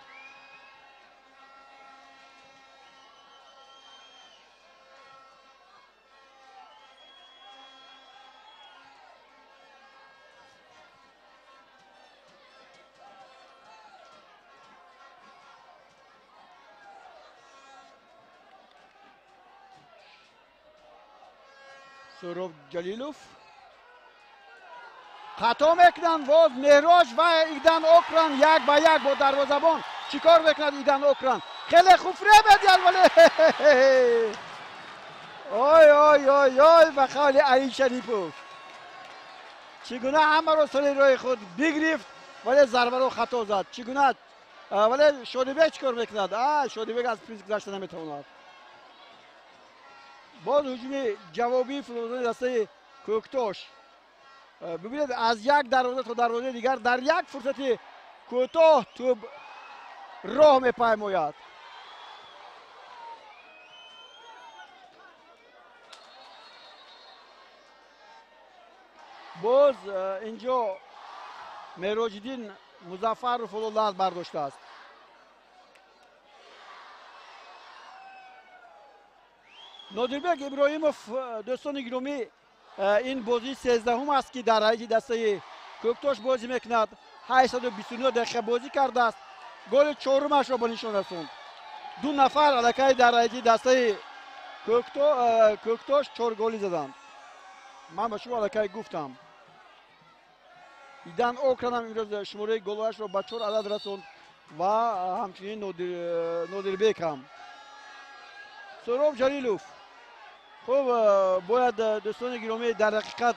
Суҳроб Ҷалилов хато мекунанд. Боз Меҳроҷ ва Идан Окран як ба як бо дарвозабон. Чӣ кор мекунад Идан Окран? Хеле хуб фиреб медиҳад, вале ой ой ой ой, ба қавли Али Шарипов, чӣ гуна ҳамаро сари роҳи худ бигирифт, вале зарбаро хато зад. Чӣ гуна? Вале Шодибек чӣ кор мекунад? Шодибек аз принс гузашта наметавонад. Боз ҳуҷуми ҷавобии футболбозони дастаи Кӯктош. Бибинед, аз як дарвоза то дарвозаи дигар дар як фурсати кӯтоҳ тӯб роҳ мепаймояд. Боз инҷо Мероҷиддин Музаффаров ҳоло лаз бардоштааст. Нодирбек Иброҳимов, дӯстони гиромӣ, ин бозии 13-ум аст, ки дар ҳайати дастаи Кӯктош бозӣ мекунад. 829 дақиқа бозӣ кардааст, голи чорумашро ба нишон расонд. Ду нафар аллакай дар ҳайати дастаи Кӯктош 4 голӣ заданд. Ман ба шумо аллакай гуфтам. Идан Окранам имрӯз шумораи голҳояшро ба 4 адад расонд ва ҳамчунин Нодирбек ҳам. Суҳроб Ҷалилов. Хуб, бояд, дӯстони гиромӣ, дар ҳақиқат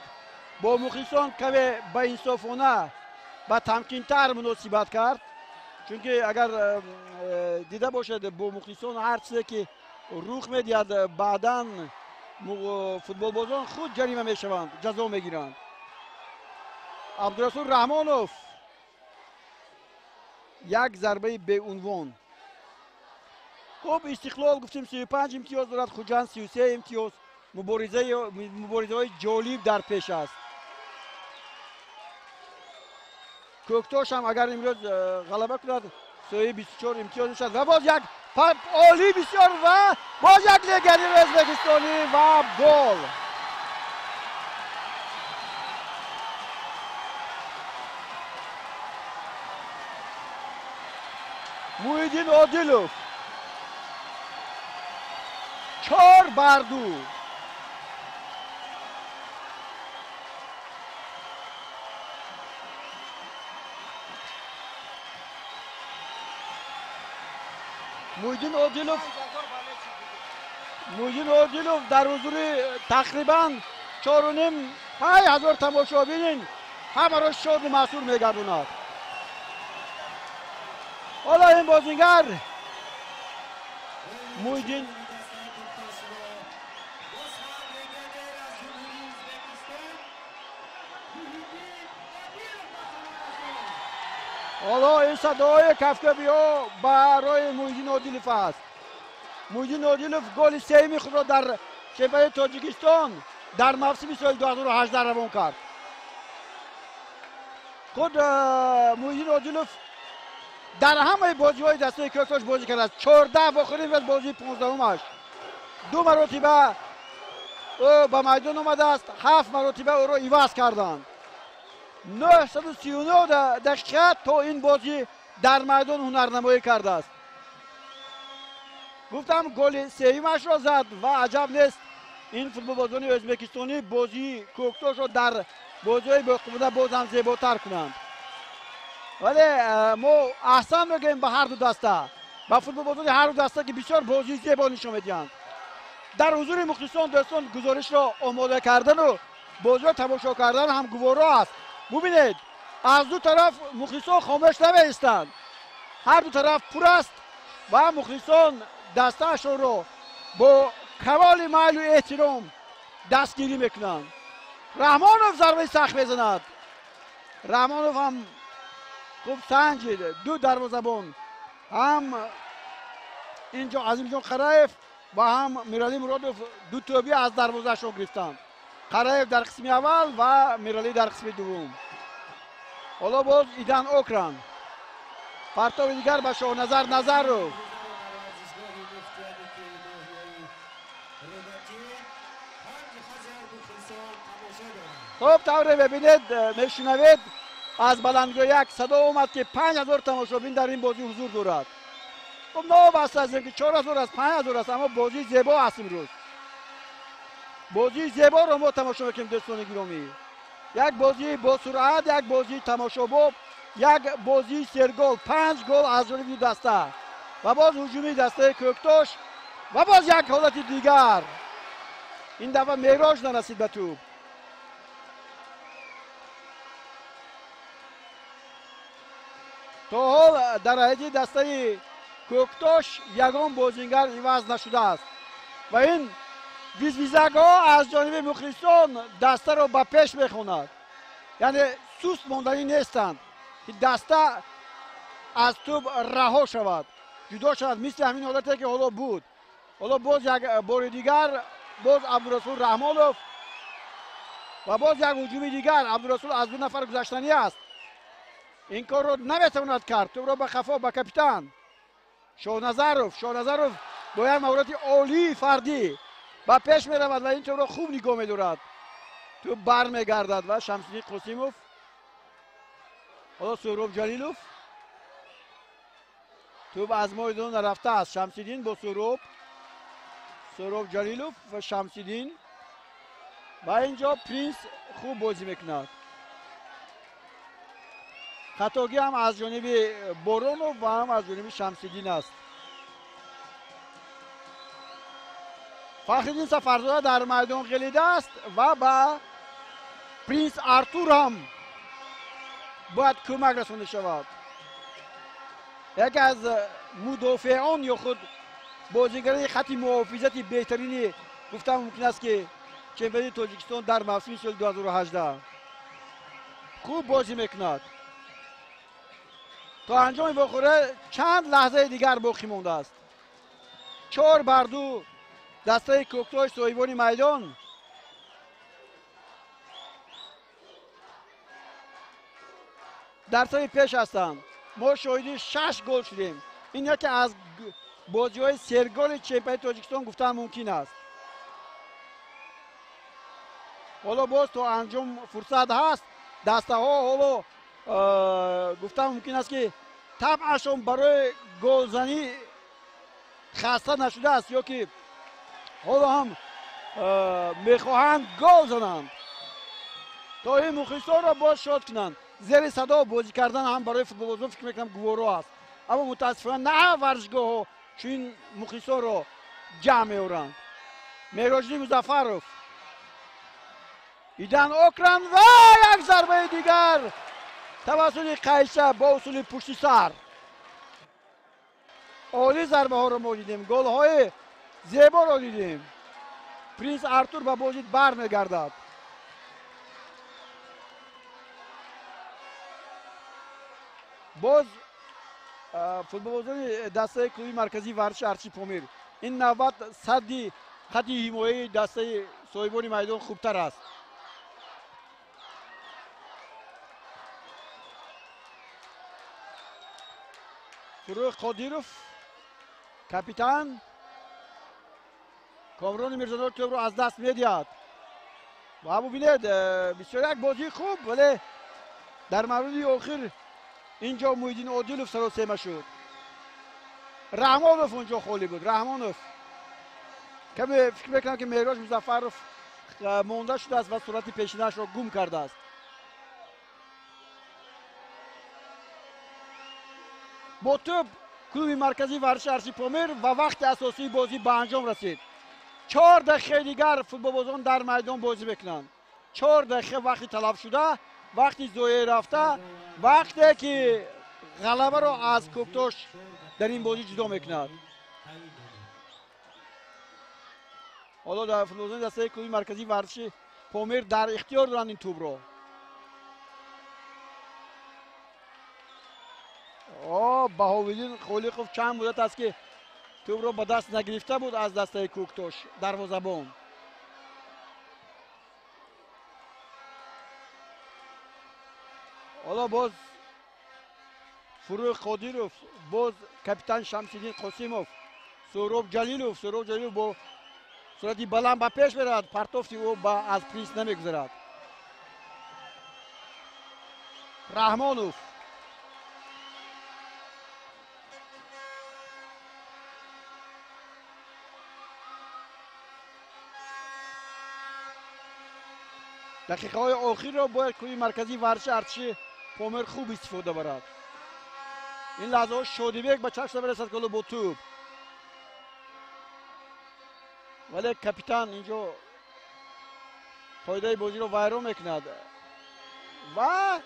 бо мухлисон каме баинсофона, ба тамкинтар муносибат кард, чунки агар дида бошед, бо мухлисон ҳар чизе ки рух медиҳад, баъдан футболбозон худ ҷарима мешаванд, ҷазо мегиранд. Абдурасул Раҳмонов, як зарбаи беунвон. Хуб, Истиқлол гуфтем 35 имтиёз дорад, Хуҷанд 33 имтиёз. Муборизаҳои ҷолиб дар пеш аст. Кӯктош ҳам агар имрӯз ғалаба кунад, соҳиби 24 имтиёз мешавад. Ва боз як олӣ бисёр ва боз як легионери ӯзбекистонӣ ва гол. Муҳиддин Одилов 4-2. Муҳиддин Одилов дар ҳузури тақрибан 4,5-5 ҳазор тамошобинин ҳамаро шоду масрур мегардонад. Ҳоло ин бозингар Муҳиддин ҳоло ин садоҳои кафкабиҳо барои Муҳиддин Одилов аст. Муҳиддин Одилов голи сеюми худро дар чемпионати Тоҷикистон дар мавсими соли 2018 равон кард. Худ Муҳиддин Одилов дар ҳамаи бозиҳои дастаи Кӯктош бозӣ кардааст. 14 вохӯрӣ, имрӯз бозии 15-умаш. Ду маротиба Ӯ ба майдон омадааст, 7 маротиба ӯро иваз карданд. 939 дақиқа то ин бозӣ дар майдон ҳунарнамоӣ кардааст. Гуфтам голи сеюмашро зад ва аҷаб нест ин футболбозони ӯзбекистонӣ бозии Кӯктошро дар бозиҳои боқимонда боз ҳам зеботар кунанд. Вале мо аҳсан мегӯем ба ҳар ду даста, ба футболбозони ҳар ду даста, ки бисёр бозии зебо нишон медиҳанд. Дар ҳузури мухлисон дӯстон гузоришро омода кардану бозиро тамошо кардан ҳам гуворо аст. Бубинед, аз ду тараф мухлисон хомӯш намеистанд. Ҳар ду тараф пур аст ва мухлисон дастаашонро бо камоли майлу эҳтиром дастгирӣ мекунанд. Раҳмонов зарбаи сахт мезанад. Раҳмонов ҳам хуб санҷид. Ду дарвозабон, ҳам инҷо Азимҷон Қараев ва ҳам Миралӣ Муродов ду тӯбӣ аз дарвозаашон гирифтанд. Қараев дар қисми аввал ва Миралӣ дар қисми дуввум. Ҳоло боз Идан Окран. Партоби дигар ба Шоҳназар Назаров. Хуб, тавре мебинед, мешунавед, аз баландгоҳ як садо омад, ки 5000 тамошобин дар ин бозӣ ҳузур дорад. Хуб, новобаста аз ин ки 4000 аст, 5000 аст, аммо бозии зебо аст имрӯз. Бозии зеборо мо тамошо мекунем, дӯстони гиромӣ. Як бозии босуръат, як бозии тамошобоб, як бозии сергол, 5 гол аз ҷониби ду даста. Ва боз ҳуҷуми дастаи Кӯктош ва боз як ҳолати дигар. Ин дафъа Мероҷ нарасид ба тӯб. То ҳол дар ҳайати дастаи Кӯктош ягон бозингар иваз нашудааст ва ин визвизакҳо аз ҷониби мухлисон дастаро ба пеш мехонад. Яъне суст монданӣ нестанд, ки даста аз тӯб раҳо шавад, ҷудо шавад, мисли ҳамин ҳолате ки ҳоло буд. Ҳоло боз як бори дигар боз Абдурасул Раҳмонов ва боз як ҳуҷуми дигар. Абдурасул аз ду нафар гузаштанӣ аст. Ин корро наметавонад кард. Тӯбро ба хафо ба капитан Шоҳназаров. Шоҳназаров бо як маҳорати олии фардӣ ба пеш меравад ва ин тӯбро хуб нигоҳ медорад. Тӯб бармегардад ва Шамсиддин Қосимов, ҳоло Суҳроб Ҷалилов. Тӯб аз майдон нарафтааст. Шамсиддин бо Суҳроб, Суҳроб Ҷалилов ва Шамсиддин. Ва инҷо Принс хуб бозӣ мекунад. Хатогӣ ҳам аз ҷониби Боронов ва ҳам аз ҷониби Шамсиддин аст. Фахриддин Сафарзода дар майдон ғелидааст ва ба Принс Артур ҳам бояд кӯмак расонда шавад. Яке аз мудофеон ё худ бозигарони хати муҳофизати беҳтарини гуфтан мумкин аст, ки чемпионати Тоҷикистон дар мавсими соли 2018 хуб бозӣ мекунад. То анҷоми вохӯра чанд лаҳзаи дигар боқӣ мондааст. 4-2 дастаи Кӯктош соҳибони майдон. Дар сари пеш ҳастанд. Мо шоҳиди 6 гол шудем. Ин яке аз бозиҳои серголи чемпионати Тоҷикистон гуфтан мумкин аст. Ҳоло боз то анҷом фурсат ҳаст. Дастаҳо ҳоло гуфтан мумкин аст, ки табъашон барои голзанӣ хаста нашудааст ё ки ҳоло ҳам мехоҳанд гол зананд, то ин мухлисонро боз шод кунанд. Зери садо бозӣ кардан ҳам барои футболбозон фикр мекунам гуворо аст, аммо мутаассифона на ҳама варзишгоҳҳо чунин мухлисонро ҷамъ меоранд. Мероҷиддин Музаффаров, Идан Окран ва як зарбаи дигар тавассути қайша бо усули пушти сар. Олӣ зарбаҳоро мо дидем, голҳои зеборо дидем. Принс Артур ба бозӣ бармегардад. Боз футболбозони дастаи клуби марказии варзиши Арчи Помир. Ин навбат садди хати ҳимояи дастаи соҳибони майдон хубтар аст. Фурӯғ Қодиров, капитан. Комрони Мирзонур тӯбро аз даст медиҳад. Ва бубинед, бисёр як бозии хуб, вале дар мавриди охир инҷо Муҳиддин Одилов саросема шуд. Раҳмонов онҷо холӣ буд. Раҳмонов каме фикр мекунам, ки Меҳроҷ Музаффаров монда шудааст ва сурати пешинаашро гум кардааст. Бо тӯб клуби марказии варзиши артиши Помир ва вақти асосии бозӣ ба анҷом расид. 4 дақиқаи дигар футболбозон дар майдон бозӣ мекунанд. 4 дақиқа вақти талаф шуда, вақти зоеъ рафта, вақте ки ғалабаро аз Кӯктош дар ин бозӣ ҷудо мекунад. Ҳоло дар футболбозони дастаи клуби марказии варзиши Помир дар ихтиёр доранд ин тӯбро. Баҳовиддин Холиқов чанд муддат аст, ки тӯбро ба даст нагирифта буд аз дастаи Кӯктош дарвозабон. Ҳоло боз Фурӯғ Қодиров, боз капитан Шамсиддин Қосимов, Суҳроб Ҷалилов. Суҳроб Ҷалилов бо сурати баланд ба пеш меравад, партофти ӯ аз прис намегузарад. Раҳмонов дақиқаҳои охирро бояд клуби марказии варзиши артиши Помир хуб истифода барад. Ин лаҳзаҳо Шодибек ба чашм намерасад, ки ҳоло бо тӯб, вале капитан инҷо қоидаи бозиро вайрон мекунад ва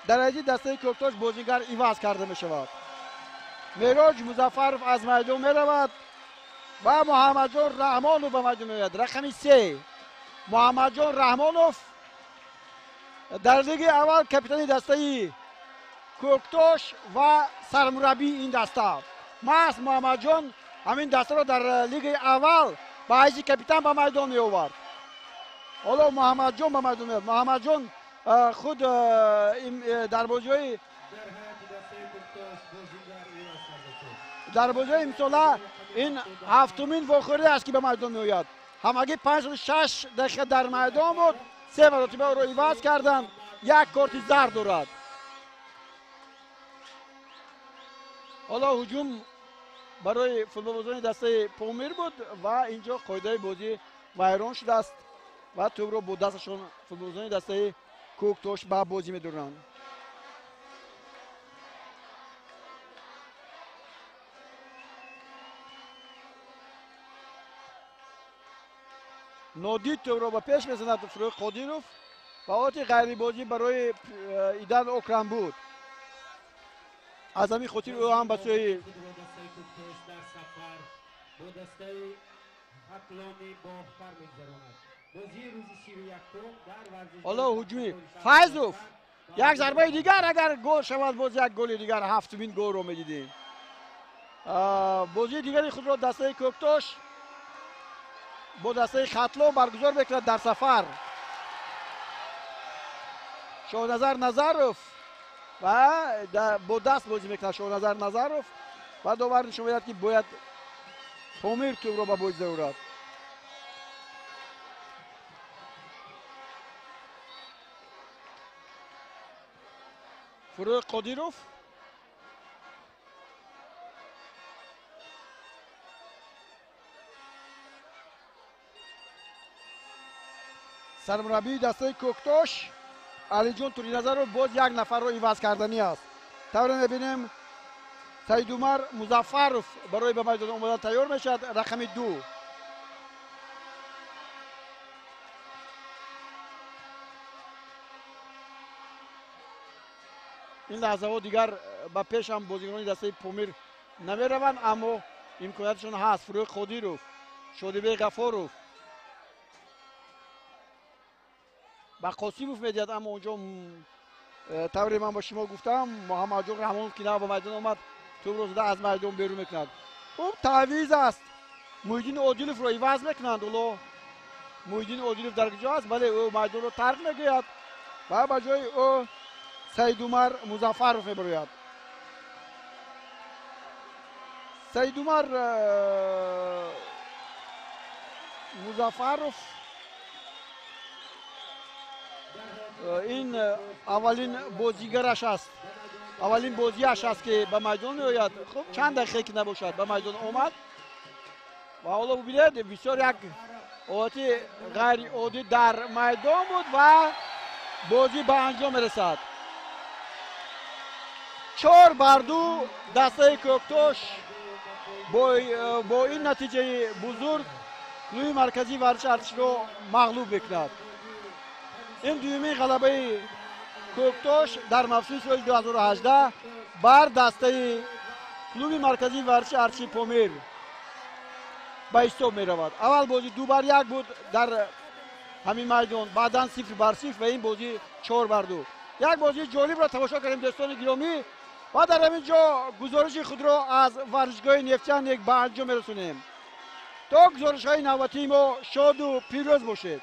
дар ҳайати дастаи Кӯктош бозингар иваз карда мешавад. Меҳроҷ Музаффаров аз майдон меравад ва Муҳаммадҷон Раҳмонов ба майдон меояд. Рақами 3 Муҳаммадҷон Раҳмонов дар лиги аввал капитани дастаи Кӯктош ва сармураббии ин даста. Маҳз Муҳаммадҷон ҳамин дастаро дар лиги аввал ба ҳайси капитан ба майдон меовард. Ҳоло Муҳаммадҷон ба майдон меояд. Муҳаммадҷон худ дар бозиҳои имсола ин ҳафтумин вохӯрӣ аст, ки ба майдон меояд. Ҳамагӣ 56 дақиқа дар майдон буд, 3 маротиба ӯро иваз карданд, як корти зард дорад. Ҳоло ҳуҷум барои футболбозони дастаи Помир буд ва инҷо қоидаи бозӣ вайрон шудааст ва тӯбро бо дасташон футболбозони дастаи Кӯктош ба бозӣ медоранд. Нодид тӯбро ба пеш мезанад Фурӯғ Қодиров ва ҳолати ғайрибозӣ барои Идан Окрам буд. Аз ҳамин хотир ӯ ҳам ба сӯи ҳоло ҳуҷуми Файзов, як зарбаи дигар агар гол шавад, боз як голи дигар, ҳафтумин голро медидем. Бозии дигари худро дастаи Кӯктош бо дастаи Хатлон баргузор мекунад дар сафар. Шоҳназар Назаров ва бо даст бозӣ мекунад Шоҳназар Назаров ва довар нишон медиҳад, ки бояд Помир тӯбро ба бозӣ дарорад. Фурӯғ Қодиров сармураббии дастаи Кӯктош Алиҷон Туриназаров боз як нафарро иваз карданӣ аст. Тавре мебинем, Саидумар Музаффаров барои ба майдон омадан тайёр мешавад, рақами 2. Ин лаҳзаҳо дигар ба пеш ҳам бозигарони дастаи Помир намераванд, аммо имкониятшон ҳаст. Фурӯғ Қодиров, Шодибек Ғафоров ба Қосимов медиҳад, аммо онҷо тавре ман ба шумо гуфтам, Муҳаммадҷон Раҳмонов, ки нав ба майдон омад, тӯбро зада аз майдон берун мекунад. Хуб, тавиз аст. Муҳиддин Одиловро иваз мекунанд. Ҳоло Муҳиддин Одилов дар куҷо аст? Бале, ӯ майдонро тарк мегӯяд ва ба ҷои ӯ Саидумар Музаффаров мебарояд. Саидумар Музаффаров ин аввалин бозигараш аст, аввалин бозиаш аст, ки ба майдон меояд. Хуб, чанд дақиқае ки набошад, ба майдон омад ва ҳоло бубинед, бисёр як ҳолати ғайриоддӣ дар майдон буд ва бозӣ ба анҷом мерасад. 4-2 дастаи Кӯктош бо ин натиҷаи бузург клуби марказии варзиши артишро мағлуб мекунад. Ин дуюмин ғалабаи Кӯктош дар мавсими соли 2018 бар дастаи клуби марказии варзиши артиши Помир ба ҳисоб меравад. Аввал бозӣ 2-1 буд дар ҳамин майдон, баъдан 0-0 ва ин бозӣ 4-2. Як бозии ҷолибро тамошо кардем, дӯстони гиромӣ, ва дар ҳамин ҷо гузориши худро аз варзишгоҳи Нефтяник ба анҷом мерасонем. То гузоришҳои навбатии мо шоду пирӯз бошед.